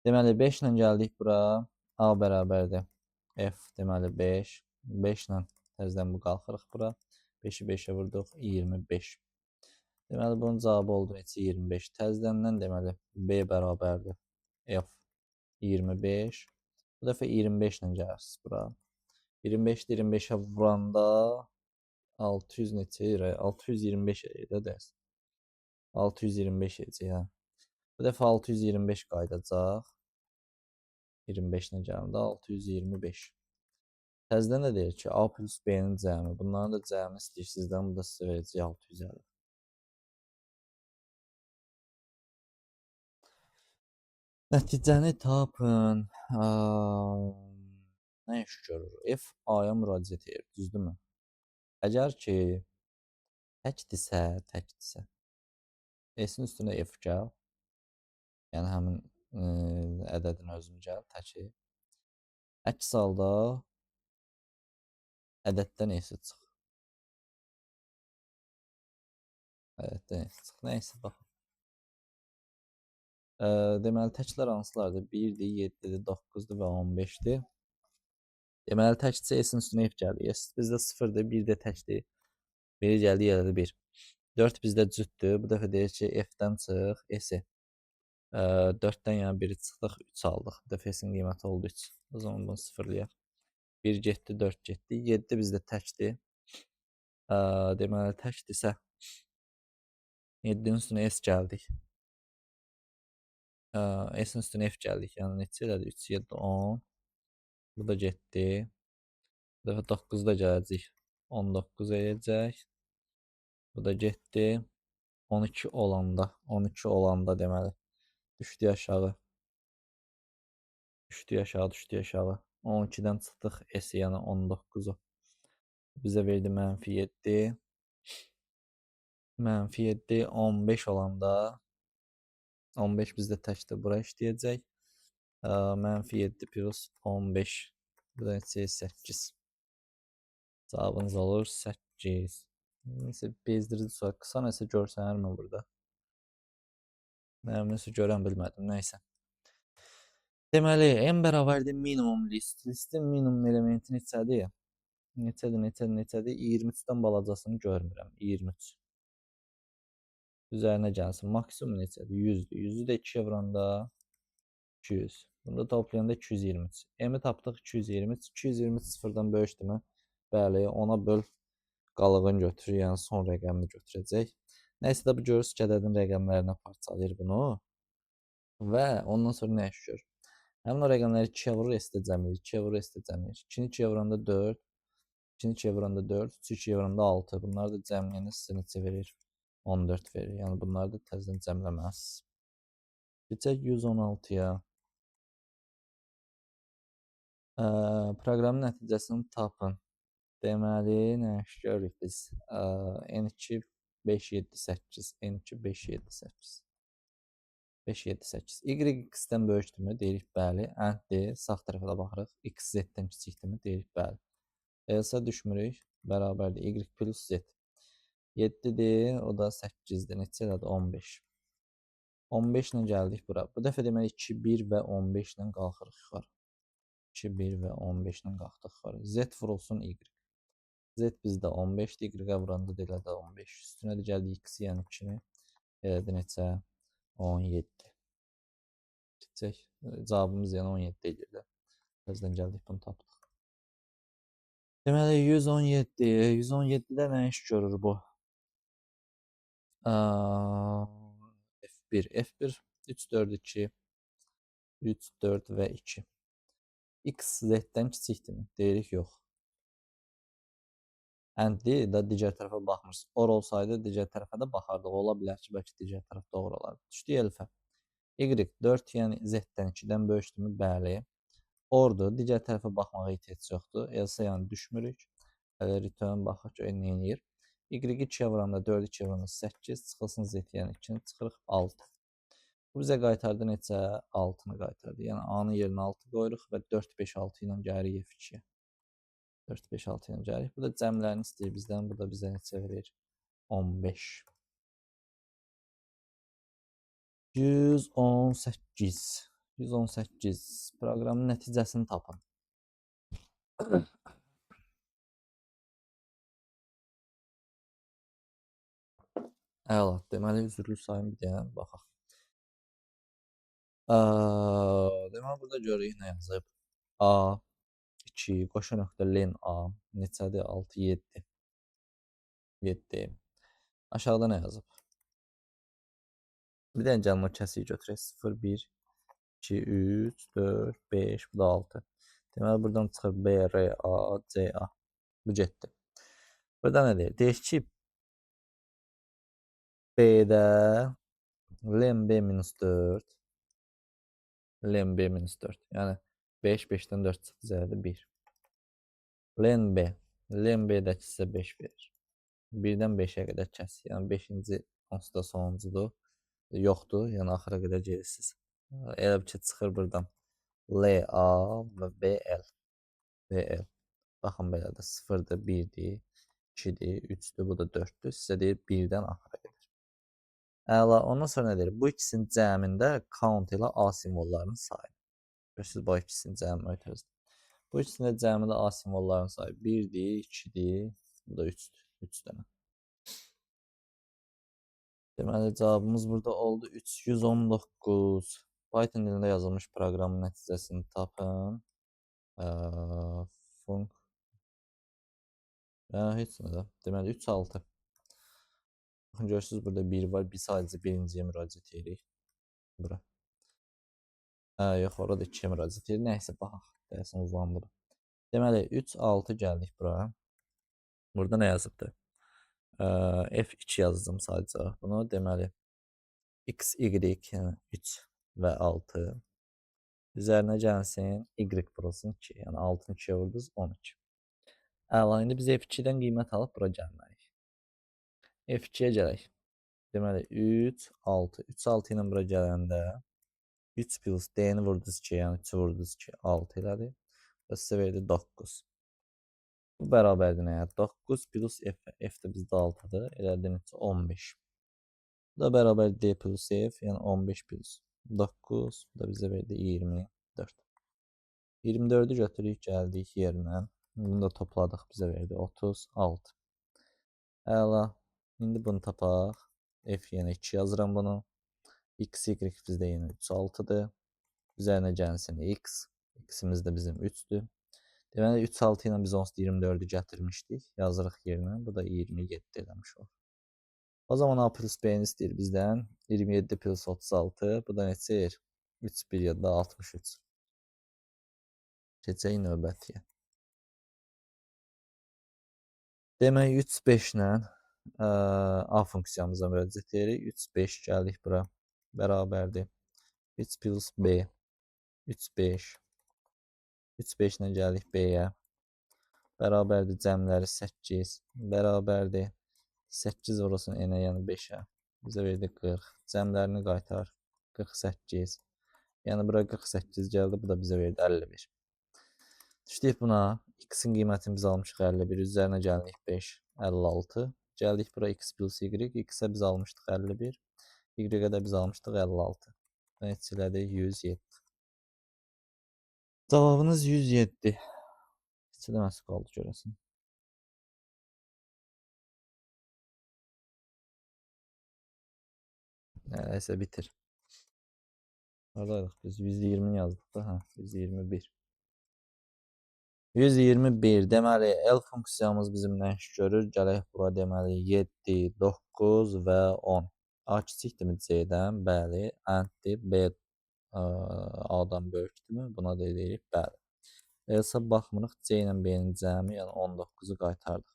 S1: Deməli, 5 ilə gəldik bura. A bərabərdir F, deməli 5. 5 ilə təzədən bu qalxırıq bura. 5-i 5-ə vurduq, 25. Deməli, bunun cavabı oldu neçə? 25. Təzədəndən deməli, B bərabərdir F 25. Bu dəfə 25 ilə gəlirsiniz bura. 25-də 25-ə vuranda 600 neçə eləyir? 625 eləyir də deyəsən. 625 eləyəcək, hə. Bu dəfə 625 qayıdacaq. 25 ilə gələndə 625. Təzədən də deyir ki, A plus B-nin cəmi. Bunların da cəmi istəyir sizdən. Bu da sizə verəcək 650. Nəticəni tapın. Nə iş görür? F A-ya müraciət edir, düzdürmü? Əgər ki, təkdirsə, təkdirsə, S-in üstünə F gəl, yəni həmin ədədin özünü gəl, təki. Əks halda ədəddən S-i çıx. Ədəddən S-i çıx. Nəysə, baxın. Deməli, təklər hansılardır? 1-dir, 7-dir, 9-dur və 15-dir. Deməli, təkcə S-in üstünə F gəldi. S bizdə 0-dır, 1 də təkdir. 1-i gəldi, yerdə 1. 4 bizdə cütdür. Bu dəfə deyir ki, F-dən çıx, S-i. 4-dən yəni 1-i çıxdıq, 3 aldıq. Bu dəfə S-in qiyməti oldu 3. O zaman bunu sıfırlayaq. 1 getdi, 4 getdi. 7 bizdə təkdir. Deməli, təkdirsə 7-nin üstünə S gəldik. S-in üstünə F gəldik. Yəni, neçə elədi? 3, 7, 10. Bu da getdi. Bu dəfə 9 da gələcək. 19 eləyəcək. Bu da getdi. 12 olanda, 12 olanda deməli. Düşdü aşağı. Düşdü aşağı, düşdü aşağı. 12-dən çıxdıq S, yəni 19-u. Bizə verdi mənfi 7. Mənfi 7, 15 olanda 15 bizdə təkdir, bura işləyəcək. Mənfi 7 plus 15. Bu da neçə? 8. Cavabınız olur 8. Neyse, bezdirici sual. Qısa nəsə görsənirmi burada? Nəsə görən bilmədim. Neysə. Deməli, M bərabərdir minimum list. Listin minimum elementi neçədir? Neçədir, neçədir, neçədir? 23-dən balacasını görmürəm. 23. Üzərinə gəlsin. Maksimum neçədir? 100-dür. 100-ü də 2-yə vuranda 200. Bunu da toplayanda 223. M-i tapdıq 223. 223 sıfırdan böyükdürmü? Bəli, ona böl qalığını götürür, yəni son rəqəmini götürəcək. Nəysə də bu görürsünüz ki, ədədin rəqəmlərinə parçalayır bunu. Və ondan sonra nə iş görür? Həmin o rəqəmləri 2-yə vurur, S-də cəmləyir. 2-yə vurur, S-də cəmləyir. 2-ni 2-yə vuranda 4, 2-ni 2-yə vuranda 4, 3-ü 2-yə vuranda 6. Bunları da cəmləyəndə sizə neçə verir? 14 verir. Yəni, bunları da təzədən cəmləməlisiniz. Keçək 116-ya. Proqramın nəticəsini tapın. Deməli, nə iş görürük biz? N2, 5, 7, 8. N2, 5, 7, 8. 5, 7, 8. Y X-dən böyükdürmü? Deyirik, bəli. And-dir. Sağ tərəfə də baxırıq. X Z-dən kiçikdirmi? Deyirik, bəli. Else düşmürük. Bərabərdir. Y plus Z. 7-dir. O da 8-dir. Neçə elədi? 15. 15 ilə gəldik bura. Bu dəfə deməli 2, 1 və 15 ilə qalxırıq yuxarı. 2, 1 və 15 ilə qalxdıq yuxarı. Z vurulsun Y. Z bizdə 15-dir. Y-ə vuranda da elə də 15. Üstünə də gəldi X, yəni 2-ni. Elədi neçə? 17. Keçək. Cavabımız yəni 17 edir də. Təzədən gəldik, bunu tapdıq. Deməli, 117. 117-də nə iş görür bu? F1. F1, 3, 4, 2. 3, 4 və 2. X Z-dən kiçikdirmi? Deyirik, yox. And-dir də digər tərəfə baxmırsınız. Or olsaydı digər tərəfə də baxardıq. Ola bilər ki, bəlkə digər tərəf doğru olardı. Düşdük elfə. Y 4, yəni Z-dən 2-dən böyükdürmü? Bəli. Ordur. Digər tərəfə baxmağa ehtiyac yoxdur. Else yəni düşmürük. Hələ return baxaq ki, nə eləyir. Y 2-yə vuranda 4, 2-yə vuranda 8, çıxılsın Z, yəni 2-ni çıxırıq 6. Bu bizə qaytardı neçə? 6-nı qaytardı. Yəni A-nın yerinə 6 qoyuruq və 4, 5, 6 ilə gəlirik F2-yə. 4, 5, 6 ilə gəlirik. Bu da cəmlərini istəyir bizdən. Bu da bizə neçə verir? 15. 118. 118. Proqramın nəticəsini tapın. Əla. Deməli, üzrlü sayım bir dənə baxaq. Deməli, burada görürük nə yazıb. A, 2, qoşa nöqtə len A, neçədir? 6, 7. 7. Aşağıda nə yazıb? Bir dənə gəlin o kəsiyi götürək. 0, 1, 2, 3, 4, 5, bu da 6. Deməli, buradan çıxır B, R, A, C, A. Bu getdi. Burada nə deyir? Deyir ki, B-də len B minus 4, len B minus 4. Yəni, 5, 5-dən 4 çıxdı, zərədə 1. Len B. Len B-dəki sizə 5 verir. 1-dən 5-ə qədər kəs. Yəni, 5-ci onsuz da sonuncudur. Yoxdur. Yəni, axıra qədər gedirsiniz. Elə bir ki, çıxır buradan. L, A və B, L. B, L. Baxın, belə də 0-dır, 1-dir, 2-dir, 3-dür, bu da 4-dür. Sizə deyir, 1-dən axıra qədər. Əla, ondan sonra nə deyir? Bu ikisinin cəmində count ilə A simvollarının sayı. Görürsünüz, bu ikisinin cəmi ötəriz. Bu ikisinin də cəmində A simvollarının sayı 1-dir, 2-dir, bu da 3-dür. 3 dənə. Deməli, cavabımız burada oldu 319. Python dilində yazılmış proqramın nəticəsini tapın. Funk. Heç nə də. Deməli, 3, 6. Baxın, görürsünüz, burada 1 var. Biz sadəcə birinciyə müraciət edirik. Bura. Yox, orada 2-yə müraciət edirik. Nəysə, baxaq. Deyəsən, uzandı. Deməli, 3, 6 gəldik bura. Burada nə yazıbdır? F2 yazdım sadəcə bunu. Deməli, X, Y, yəni 3 və 6. Üzərinə gəlsin, Y vurulsun 2. Yəni, 6-nı 2-yə vurdunuz, 12. Əla, indi biz F2-dən qiymət alıb bura gəlməliyik. F2-yə gələk. Deməli, 3, 6. 3, 6 ilə bura gələndə 3 plus D-ni vurdunuz 2, yəni 3-ü vurdunuz 2, 6 elədi. Və sizə verdi 9. Bu bərabərdir nəyə? 9 plus F. F də bizdə 6-dır. Elədi neçə? 15. Bu da bərabər D plus F, yəni 15 plus 9. Bu da bizə verdi 24. 24-ü götürürük, gəldik yerinə. Bunu da topladıq, bizə verdi 36. Əla. İndi bunu tapaq. F yenə 2 yazıram bunu. X, Y bizdə yenə 3, 6-dır. Üzərinə gəlsin X. X-imiz də bizim 3-dür. Deməli, 3, 6 ilə biz onsuz 24-ü gətirmişdik. Yazırıq yerinə. Bu da 27 eləmiş olur. O zaman A plus B-ni istəyir bizdən. 27 plus 36. Bu da neçə edir? 3, 1, 7, 63. Keçək növbətiyə. Demək, 3, 5 ilə A funksiyamıza müraciət edirik. 3, 5 gəldik bura. Bərabərdir. 3 plus B. 3, 5. 3, 5 ilə gəldik B-yə. Bərabərdir cəmləri 8. Bərabərdir 8 vurulsun N-ə, yəni 5-ə. Bizə verdi 40. Cəmlərini qaytar. 48. Yəni bura 48 gəldi. Bu da bizə verdi 51. Düşdük buna. X-in qiymətini biz almışıq 51. Üzərinə gəldik 5, 56. Gəldik bura X plus Y. X-ə biz almışdıq 51. Y-ə də biz almışdıq 56. Neçə elədi? 107. Cavabınız 107. Neçə dənəsi qaldı görəsən? Nəysə bitir. Haradaydıq biz? 120 yazdıq da. Hə, 121. 121. Deməli, L funksiyamız bizim nə iş görür? Gələk bura deməli 7, 9 və 10. A kiçikdirmi C-dən? Bəli. And-dir. B A-dan böyükdürmü? Buna da deyirik. Bəli. Else baxmırıq. C ilə B-nin cəmi, yəni 19-u qaytardıq.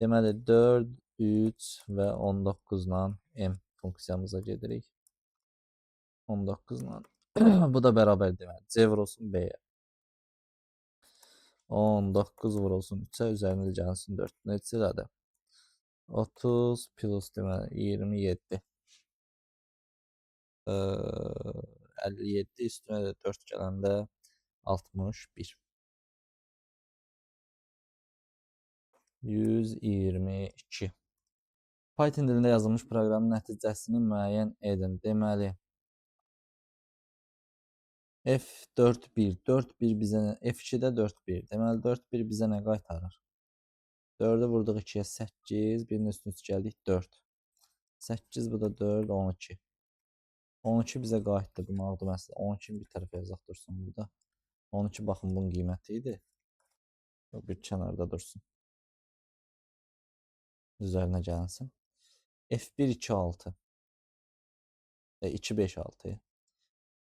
S1: Deməli, 4, 3 və 19 ilə M funksiyamıza gedirik. 19 ilə. Bu da bərabər deməli. C vurulsun B-yə. 19 vurulsun 3-ə, üzərinə də gəlsin 4. Neçə elədi? 30 plus deməli 27. 57 üstünə də 4 gələndə 61. 122. Python dilində yazılmış proqramın nəticəsini müəyyən edin. Deməli, F4 1, 4 1 bizə nə? F2-də 4 1. Deməli, 4 1 bizə nə qaytarır? 4-ü vurduq 2-yə 8, birinin üstünə 3 gəldik 4. 8 bu da 4, 12. 12 bizə qayıtdı. Bu nağdı məsələ. 12-ni bir tərəfə yazaq dursun burada. 12 baxın bunun qiyməti idi. O bir kənarda dursun. Üzərinə gəlinsin. F1, 2, 6. 2, 5, 6.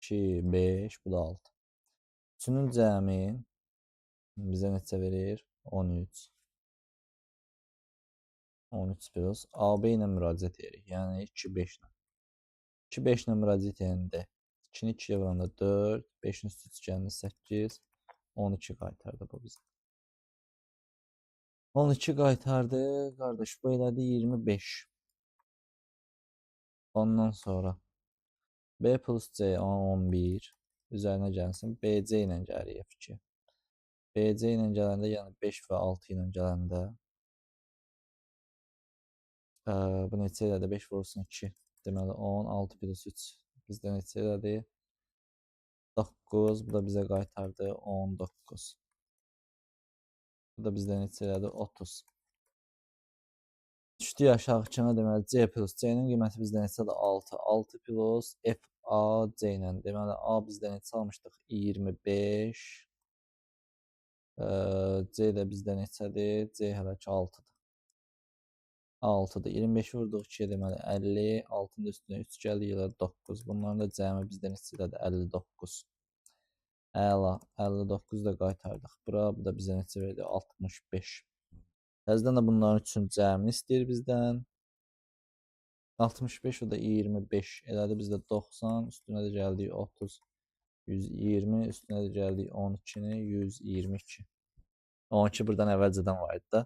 S1: 2, 5, bu da 6. Üçünün cəmi bizə neçə verir? 13. 13 plus AB ilə müraciət edirik. Yəni 2, 5 ilə. 2, 5 ilə müraciət edəndə 2-ni 2-yə vuranda 4, 5-in üstü 3 gələndə 8, 12 qaytardı bu bizə. 12 qaytardı. Qardaş, bu elədi 25. Ondan sonra B plus C 11 üzərinə gəlsin. BC ilə gəlir F2. BC ilə gələndə, yəni 5 və 6 ilə gələndə bu neçə elədi? 5 vurulsun 2. Deməli 10, 6 plus 3 bizdə neçə elədi? 9. Bu da bizə qaytardı 19. Bu da bizdə neçə elədi? 30. Düşdük aşağıkına, deməli C plus C-nin qiyməti bizdə neçədir? 6. 6 plus F A C ilə. Deməli A bizdə neçə almışdıq? 25. C də bizdə neçədir? C hələ ki 6-dır. 6-dır. 25-i vurduq 2-yə, deməli 50. 6-nın da üstünə 3 gəldi, elə 9. Bunların da cəmi bizdə neçə elədi? 59. Əla, 59 da qaytardıq. Bura, bu da bizə neçə verdi? 65. Təzədən də bunların üçün cəmini istəyir bizdən. 65, o da 25. Elədi bizdə 90, üstünə də gəldik 30, 120, üstünə də gəldik 12-ni, 122. 12 buradan əvvəlcədən var idi da.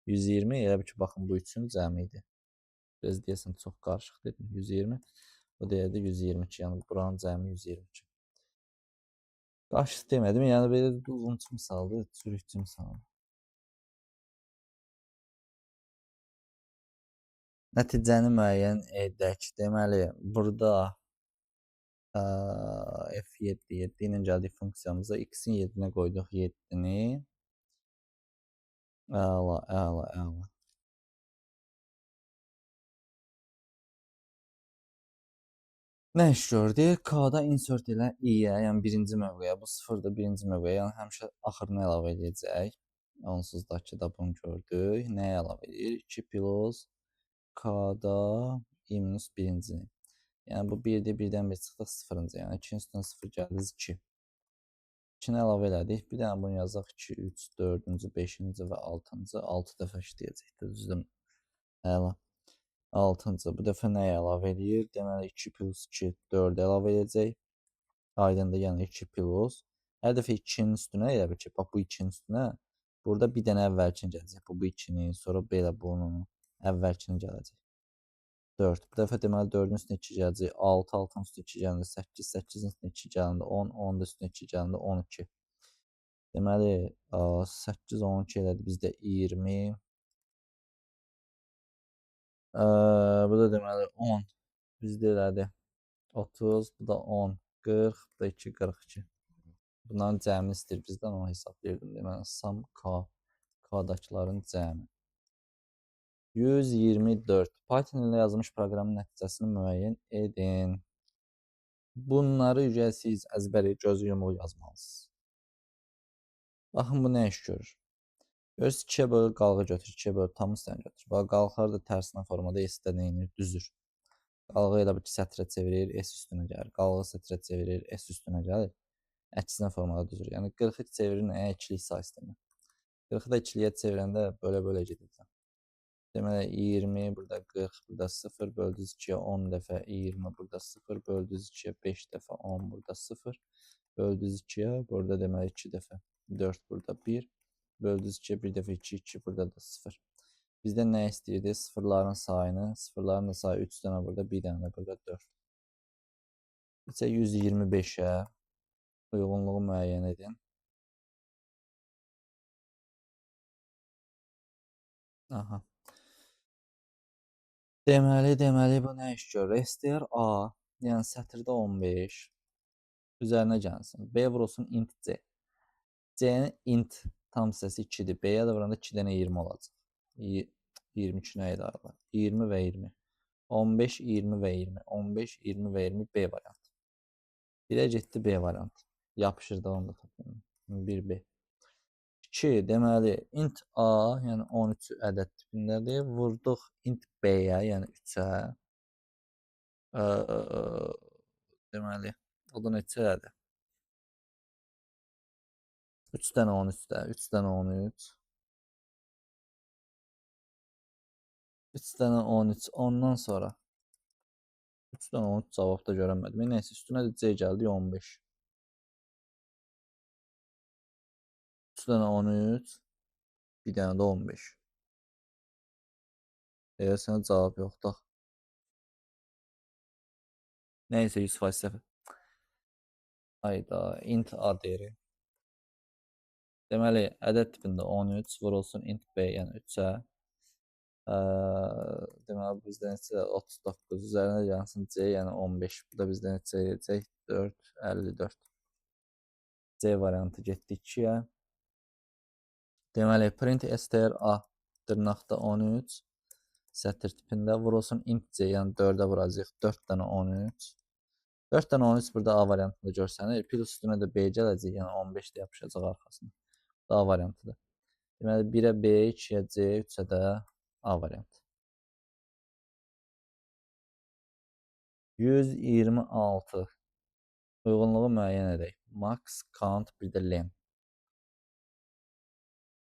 S1: 120, elə bil ki, baxın, bu üçün cəmi idi. Biraz deyəsən çox qarışıq dedim. 120, o deyərdi 122, yəni buranın cəmi 122. Qarışıq demədim, yəni belə uzunçu misaldır, çürükçü misaldır. Nəticəni müəyyən edək. Deməli, burada F7, 7 ilə gəldik funksiyamıza. X-in yerinə qoyduq 7-ni. Əla, əla, əla. Nə iş gördü? K-da insert elə i-yə, yəni birinci mövqeyə. Bu sıfırda birinci mövqeyə, yəni həmişə axırına əlavə edəcək. Onsuz da ki də bunu gördük. Nəyə əlavə edir? 2 plus K-da i minus birincini. Yəni bu 1-dir, 1-dən 1 çıxdıq 0-cı. Yəni 2-nin üstünə 0 gəldi 2. 2-ni əlavə elədik. Bir dənə bunu yazaq. 2, 3, 4-cü, 5-ci və 6-cı. 6 dəfə işləyəcəkdir. Düzdür. Əla. 6-cı. Bu dəfə nəyi əlavə eləyir? Deməli, 2 plus 2, 4 əlavə eləyəcək. Aydındır, yəni 2 plus. Hər dəfə 2-nin üstünə elə bil ki, bax bu 2-nin üstünə burada bir dənə əvvəlkini gələcək. Bu 2-ni, sonra belə bunun əvvəlkini gələcək. 4. Bu dəfə deməli 4-ün üstünə 2 gələcək. 6, 6-nın üstünə 2 gələndə 8, 8-in üstünə 2 gələndə 10, 10-un üstünə 2 gələndə 12. Deməli 8, 12 elədi bizdə 20. Bu da deməli 10. Bizdə elədi 30, bu da 10, 40, bu da 2, 42. Bunların cəmini istəyir bizdən, onu hesablayırdım. Deməli, sum K, K-dakıların cəmi. 124. Python ilə yazılmış proqramın nəticəsini müəyyən edin. Bunları siz əzbəri gözü yumulu yazmalısınız. Baxın, bu nə iş görür? Görürsünüz, 2-yə bölü qalğı götür, 2-yə bölü tam üstəni götür. Bax, qalxlar da tərsinə formada S-də neyinir? Düzür. Qalğı elə bir ki, sətrə çevirir, S üstünə gəlir. Qalğı sətrə çevirir, S üstünə gəlir. Əksinə formada düzür. Yəni 40-ı çevirir nəyə? İkilik say sisteminə. 40-ı da ikiliyə çevirəndə belə-belə gedirsən. Deməli 20, burada 40, burada 0, böldünüz 2-yə 10 dəfə 20, burada 0, böldünüz 2-yə 5 dəfə 10, burada 0, böldünüz 2-yə, burada deməli 2 dəfə 4, burada 1, böldünüz 2-yə 1 dəfə 2, 2, burada da 0. Bizdən nə istəyirdi? Sıfırların sayını, sıfırların da sayı 3 dənə burada, 1 dənə də burada 4. Isə 125-ə uyğunluğu müəyyən edin. Aha. Deməli, bu nə iş görür? STR A, yəni sətirdə 15 üzərinə gəlsin. B vurulsun int C. C-nin int tam hissəsi 2-dir. B-yə də vuranda 2 dənə 20 olacaq. 22 nə idi aralar? 20 və 20. 15, 20 və 20. 15, 20 və 20 B variantı. 1-ə getdi B variantı. Yapışırdı onu da tapayım. 1B. 2, deməli, int A, yəni 13 ədəd tipindədir. Vurduq int B-yə, yəni 3-ə. Deməli, o da neçə elədi? 3 dənə 13-də, 3 dənə 13. 3 dənə 13, ondan sonra 3 dənə 13 cavab da görənmədim. Nəysə, üstünə də C gəldi, 15. 3 dənə 13, bir dənə də 15. Deyəsən cavab yoxdur. Nəysə, 100% səhv. Hayda, int A deyir. Deməli, ədəd tipində 13 vurulsun int B, yəni 3-ə. Deməli, bizdə neçə? 39 üzərinə gəlsin C, yəni 15. Bu da bizdə neçə eləyəcək? 4, 54. C variantı getdi 2-yə. Deməli, print str A dırnaqda 13 sətir tipində vurulsun int C, yəni 4-ə vuracaq. 4 dənə 13. 4 dənə 13 burada A variantında görsənir. Plus üstünə də B gələcək, yəni 15 də yapışacaq arxasına. Bu da A variantıdır. Deməli, 1-ə B, 2-yə C, 3-ə də A variantı. 126. Uyğunluğu müəyyən edək. Max, count, bir də len.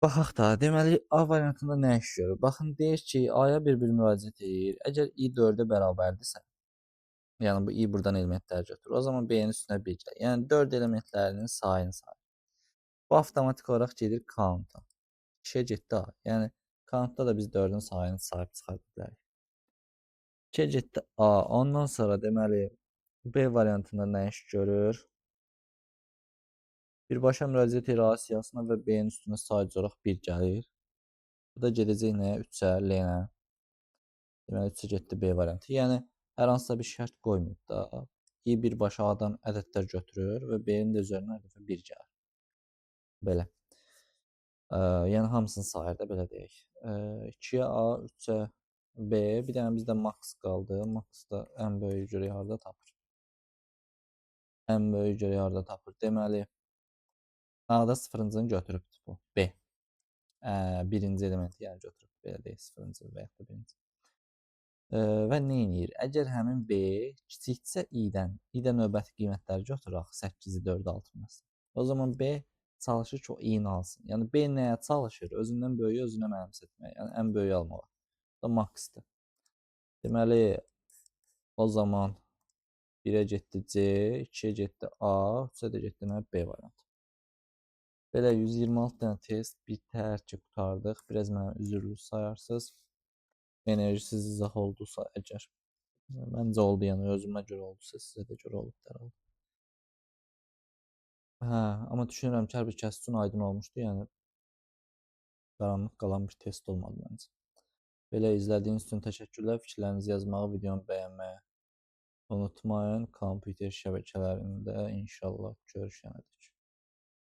S1: Baxaq da, deməli, A variantında nə iş görür? Baxın, deyir ki, A-ya bir-bir müraciət edir. Əgər i 4-ə bərabərdirsə, yəni bu i buradan elementlər götürür, o zaman B-nin üstünə 1 gəlir. Yəni 4 elementlərinin sayını sayır. Bu avtomatik olaraq gedir count-a. 2-yə getdi A. Yəni count-da da biz 4-ün sayını sayıb çıxarda bilərik. 2-yə getdi A. Ondan sonra deməli, B variantında nə iş görür? Birbaşa müraciət edir A siyahısına və B-nin üstünə sayıcı olaraq 1 gəlir. Bu da gedəcək nəyə? 3-ə, L-nə. Deməli, 3-ə getdi B variantı. Yəni, hər hansısa bir şərt qoymayıb da. I birbaşa A-dan ədədlər götürür və B-nin də üzərinə hər dəfə 1 gəlir. Belə. Yəni, hamısını sayır da, belə deyək. 2-yə A, 3-ə B. Bir dənə bizdə max qaldı. Max da ən böyük görək harda tapır. Ən böyük görək harda tapır. Deməli, A-da sıfırıncını götürübdür bu. B. Birinci elementi yəni götürüb. Belə deyək, sıfırıncı və yaxud da birinci. Və nə eləyir? Əgər həmin B kiçikdirsə I-dən, I-də növbəti qiymətləri götürür axı, 8-i, 4-ü, 6 məsələn. O zaman B çalışır ki, o i-ni alsın. Yəni B nəyə çalışır? Özündən böyüyü özünə mənimsətməyə. Yəni ən böyüyü almağa. Bu da maksdır. Deməli, o zaman 1-ə getdi C, 2-yə getdi A, 3-ə də getdi nə? B variantı. Belə 126 dənə test bitər ki, qurtardıq. Biraz mənə üzürlü sayarsınız. Enerjisiz izah oldusa əgər. Məncə oldu, yəni özümə görə oldusa, sizə də görə olub dərhal. Hə, amma düşünürəm ki, hər bir kəs üçün aydın olmuşdu. Yəni qaranlıq qalan bir test olmadı məncə. Belə izlədiyiniz üçün təşəkkürlər. Fikirlərinizi yazmağı, videomu bəyənməyi unutmayın. Kompüter şəbəkələrində inşallah görüşənədək.